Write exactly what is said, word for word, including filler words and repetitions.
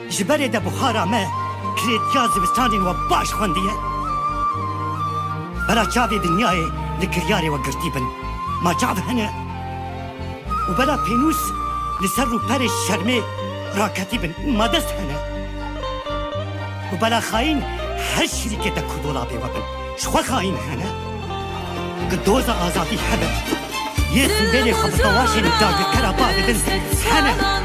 Ji berê de buhara me krêtiya zivistanên we baş xwendiye. Bela çavê dinyayê li kiryarê we girtî bin. Ma çav hene? Û bela pênûs li ser rûperê şermê raketî bin. Ma dest hene? Û bela xayîn her şirîkê de ku dolabê we bin. Ji xwe xayîn hene? Ku doza azadî hebe, yê sîmbêlê xwe bi tewaşên dagirkera bavêdin hene?